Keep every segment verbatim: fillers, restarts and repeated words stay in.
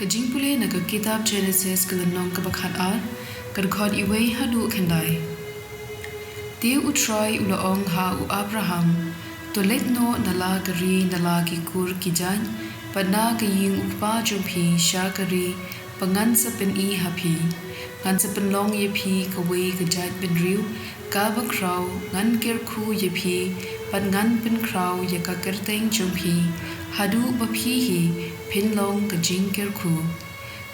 Ka jingpule na ka kitab Jenesis, ka lynnong kaba khatar, ka dkhot iwei haduh khyndai. Te U Trai u la ong ha u Abraham, to leit noh na la ka ri, na la ki kur ki jait, bad na ka ïing u kpa jong phi sha ka ri ba ngan sa pyni ha phi. Ngan sa pynlong ïa phi kawei ka jait bynriew kaba khraw, ngan kyrkhu ïa phi, bad ngan pynkhraw ïa ka kyrteng jong phi, haduh ba phi hi phin long ka jingkyrkhu.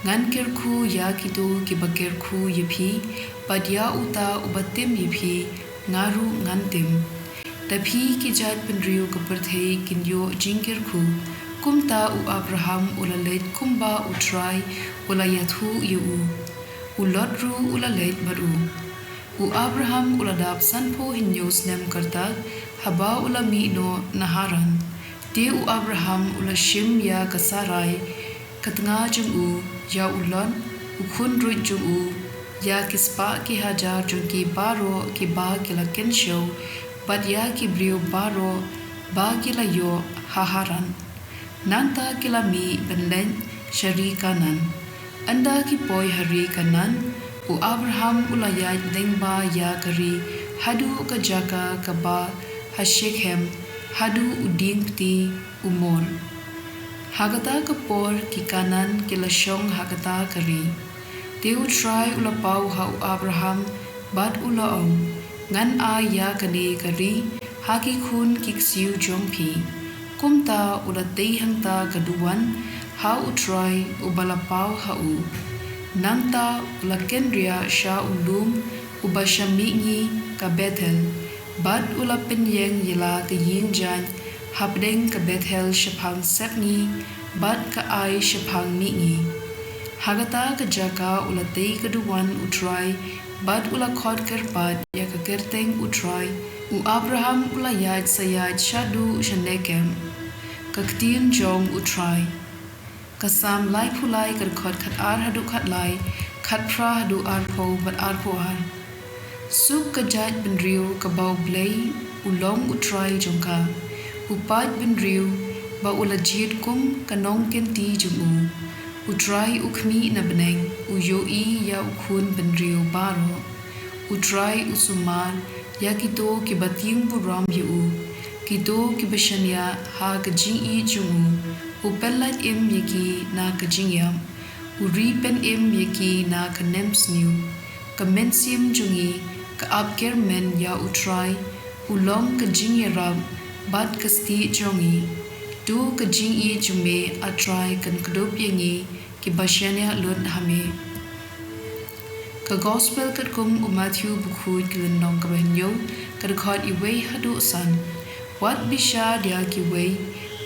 Ngan kyrkhu ïa kito kiba kyrkhu ïa phi, bad ïa uta uba tim ïa phi, nga ruh ngan tim. Da phi ki jait bynriew ka pyrthei kin ïoh jingkyrkhu. Kumta u Abraham u la leit kumba U Trai u la ïathuh ïa u. U Lot ruh u la leit bad u. U Abraham u la dap sanphew hynñiew snem ka rta haba u la mih noh na Haran. Te u Abraham u la shim ïa ka Sarai ka tnga jong u, ïa u Lot u khunruit jong u, ïa ki spah ki hajar jong ki baroh kiba ki la kynshew, bad ïa ki briew baroh ba ki la ïoh ha Haran. Nangta ki la mih ban leit sha ri Kanaan. Ynda ki poi ha ri Kanaan, u Abraham u la ïaid lyngba ïa ka ri haduh ka jaka kaba ha Shekhem, haduh u dieng kti u More. Ha kata ka por ki Kanaan ki la shong ha kata ka ri. Te U Trai u la paw ha u Abraham bad u la ong, ngan ai ïa kane ka ri ha ki khun ki ksiew jong phi. Kumta u la tei hangta ka duwan ha U Trai uba la paw ha u. Nangta u la kynriah sha u lum uba sha mihngi ka Bethel, bad u la pynïeng ïa la ka ïing jait hapdeng ka Bethel shaphang sepngi, bad ka Ai shaphang mihngi. Ha kata ka jaka u la tei ka duwan U Trai, bad u la khot kyrpad ïa ka kyrteng U Trai. U Abraham u la ïaid sa ïaid shaduh sha Nekem, ka ktien jong U Trai. Ka Salm laiphew lai, ka dkhot khatar haduh khatlai, khatphra haduh arphew bad arphew ar. Suk ka jait bynriew kaba U Blei u long U Trai jong ka, u paid bynriew ba u la jied kum ka nongkynti jong u. U Trai u khmih na bneng, u ïohi ïa u khun bynriew baroh. U Trai u sumar ïa kito kiba tieng burom ïa u, kito kiba shaniah ha ka jingïeit jong u. U pyllait im ïa ki na ka jingïap, u ri pynim ïa ki na ka nemsniew. Ka mynsiem jong ngi ka ap kyrmen ïa U Trai, u long ka jingïarap bad ka stieh jong ngi. To ka jingïeit jong me, A Trai, kan kdup ïa ngi kiba shaniah lut ha me. Ka Gospel katkum u Mathaiw, bakhuid ka lynnong kaba hynñiew, ka dkhot iwei haduh san. Wat bishar ïa kiwei,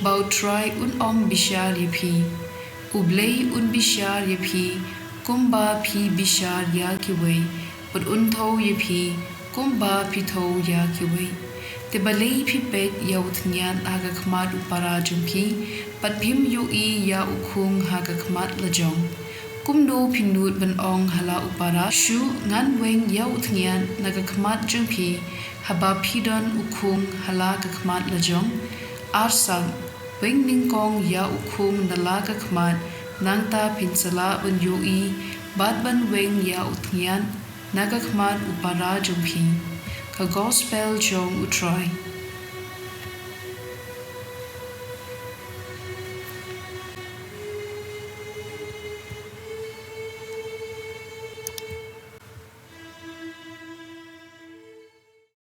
ba U Trai un ym bishar ïa phi. U Blei un bishar ïa phi kumba phi bishar ïa kiwei, bad un thew ïa phi kumba phi thew ïa kiwei. Te balei phi peit ïa u thñiat ha ka khmat u para jong phi, bad phim ïohi ïa u khung ha ka khmat lajong? Kumno phi nud ban ong ha la u para, shu ngan weng ïa u thñiat na ka khmat jong phi, haba phi don u khung ha la ka khmat lajong? Arsap, weng nyngkong ïa u khung na la ka khmat, nangta phin sa lah ban ïohi bad ban weng ïa u thñiat na ka khmat u para jong phi. Ka Gospel jong U Trai.